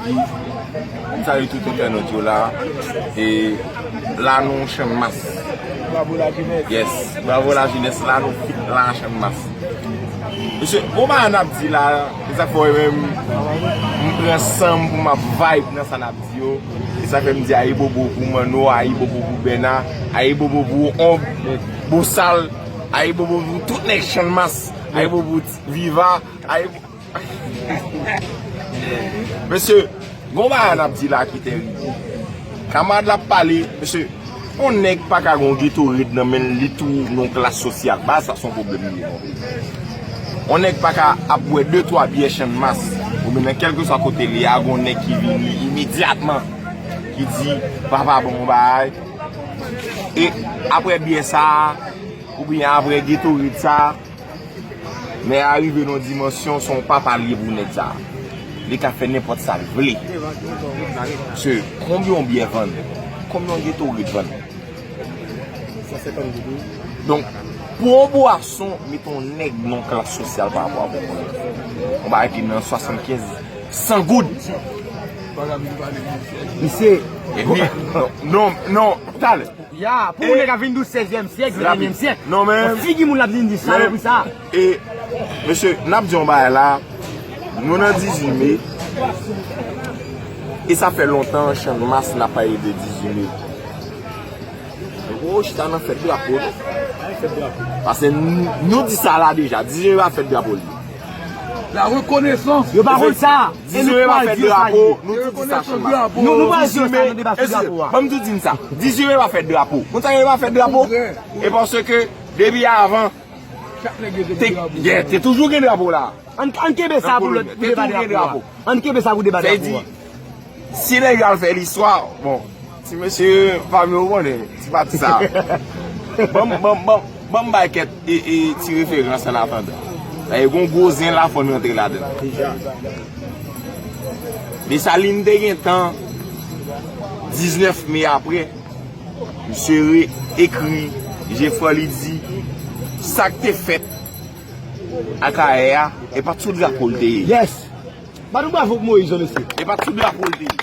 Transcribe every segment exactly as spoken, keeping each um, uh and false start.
M salye tout entènot yo la. E la nou Channmas. Bravo la jeunesse. Yes, bravo la jeunesse, la nou fit la Channmas. Mesye, bon bagay n ap di la, e sa fè menm m pran san m pou m ap vibe nan sa n ap di yo. E sa fè m di ayibobo pou Manno, ayibobo pou Bèna, ayibobo pou Onb, Bosal, ayibobo pou tout nèg Channmas, ayibobo pou Viva, ayibobo Mesye, gon bagay n ap di la ki tèrib. Kamarad la ap pale, mesye, yon nèg pa ka gon Gatorade nan men l, li tou nan klas sosyal. Bagay sa se yon pwoblèm li ye, monchè. Yon nèg pa ka ap bwè de twa byè Channmas, oubyen nan kèlkeswa kote li a, gon nèg ki vini imedyatman, ki di, "Papa, ban m yon bagay." E apre byè sa a, oubyen apre Gatorade sa a, nèg a rive nan yon dimansyon, se yon papa li ye pou nèg sa a. Li ka fè nenpòt sa l vle. Se konbyen yon byè vann? Konbyen yon Gatorade vann? Donk, pou yon bwason, mete yon nèg nan klas sosyal pa rapò avèk yon nèg. Yon bagay ki nan swasannkenz, san goud. Misye. Epi, non, non, non, talè. Ya, pou moun nèg ap vin di w sèzyèm syèk, ventenyèm syèk. Non, men. Figi moun l ap vin di salopri sa. E, mesye, n ap di yon bagay la. Nou nan dizuit me. E sa fè lontan, Channmas n ap pale de dizuit me. Gwo chita nan fèt drapo, non? Paske n-, nou di sa la deja. Dizuit me pa fèt drapo li. La reconnaissance. Yo pa konn sa. E nou pral di yo sa li ye. Nou di sa Channmas. Nou, nou pral di yo sa nan deba sou drapo a. Ban m tou di n sa. Dizuit me pa fèt drapo. Konn sa yo pa fèt drapo? E paske depi avan, te, yeah, te toujou gen drapo la. Ann, ann kenbe sa pou lòt, pou deba drapo a. Ann kenbe sa pou deba drapo a. Si nèg yo al fè listwa, bon, ti mesye pami yo konnen, ti pati sa. Ban m, ban m, ban m, ban m bay kèk e, e, ti referans an atandan. E gon gwo zen la fò n rantre ladan. Desalin te gen tan, diznèf me apre, misye re-, ekri, Jefran li di, sa k te fèt Akayè a, e pa t sou drapo l te ye. Yes! Bat yon bravo pou Moyiz non, mesye. E pa t sou drapo l te ye.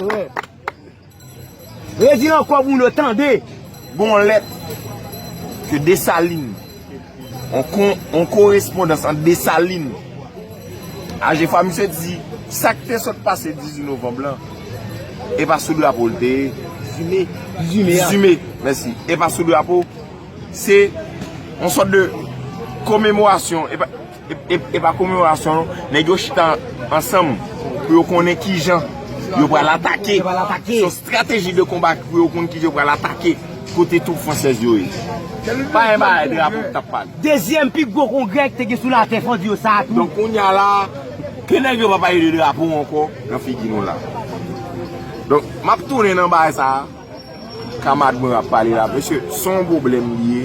Wi. Redi l ankò pou nou tande. Gon lèt ke Desalin, on kon-, on korespondans ant Desalin a Jefran, misye di, sa k te sot pase dizuit novanm lan, e pa sou drapo l te ye. Dizuit me. Dizuit me a. Dizuit me, mèsi. E pa sou drapo. Se yon sòt de komemorasyon. E pa, e, e, e pa komemorasyon, non. Nèg yo chita ansanm pou yo konnen kijan yo pral atake. Yo pral atake. Se yon estrateji de konba pou yo konn kijan yo pral atake kote twoup fransèz yo ye. Pa yon bagay drapo k t ap pale. Dezyèm pi gwo kongrè ki te gen sou latè, fò di yo sa a tou. Donk, kounye a la, ke nèg yo pa pale de drapo ankò nan figi nou la. Donk, m ap tounen nan bagay sa a. Kamarad mwen ap pale la, mesye, se yon pwoblèm li ye,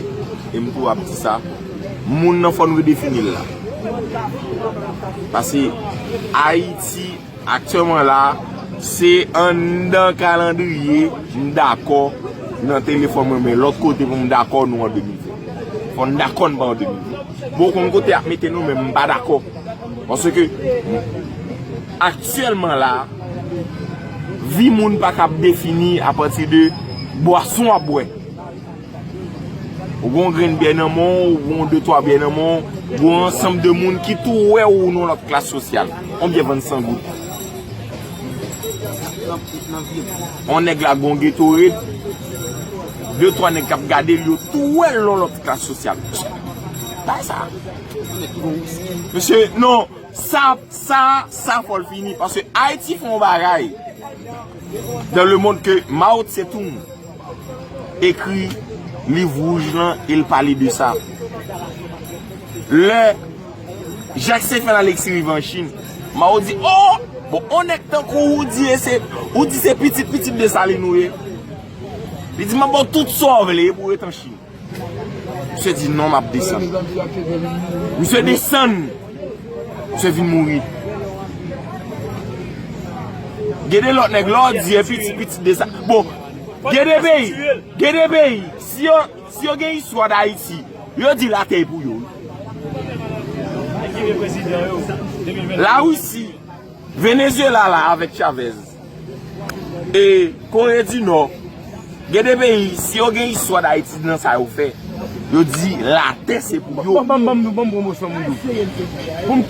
e m tou ap di sa. Moun nan fò n redefini l la. Paske Ayiti, aktyèlman la, se anndan kalandriye, m dakò, nan telefòn mwen, men lòt kote pou m dakò, nou an de mil ven. Fò n dakò n pa an de mil ven. Bon, konn kote y ap mete nou, men m pa dakò. Paske, aktyèlman la, vi moun pa kab defini apati de bwason w ap bwè. Ou gen yon grenn byè nan men w, ou gen yon de twa byè nan men w, ou gen yon ansanm de moun ki tou wè w nan lòt klas sosyal. Yon byè vann san goud. On nèg la gon Gatorade, de twa nèg k ap gade l, yo tou wè l nan lòt klas sosyal. Bay sa. Mesye, non, sa, sa, sa fò l fini. Paske Ayiti fè yon bagay dans le monde ke Mao Tse-tung ekri liv wouj lan e l pale de sa. Lè Jacques Stephen Alexis rive an Chin, Mao di, "Oh, bon, on nèg tankou ou di, e se, ou di se pitit, pitit Desalin ou ye." Li di, "M ap ba w tout sa w vle, e pou w ret an Chin." Misye di, "Non, m ap desann." Misye desann. Misye vin mouri. Gen de lòt nèg, lè w di, e pitit, pitit Desalin. Bon, gen de peyi, gen de peyi, si yo, si yo gen istwa Dayiti, yo di latè e pou yo, wi. Larisi, Venezyela la avèk Chavez e Kore di Nò, gen de peyi, si yo gen istwa Dayiti nan sa yo fè, yo di latè se pou yo. Ban m, ban m, ban m pwomosyon moun yo. Pou m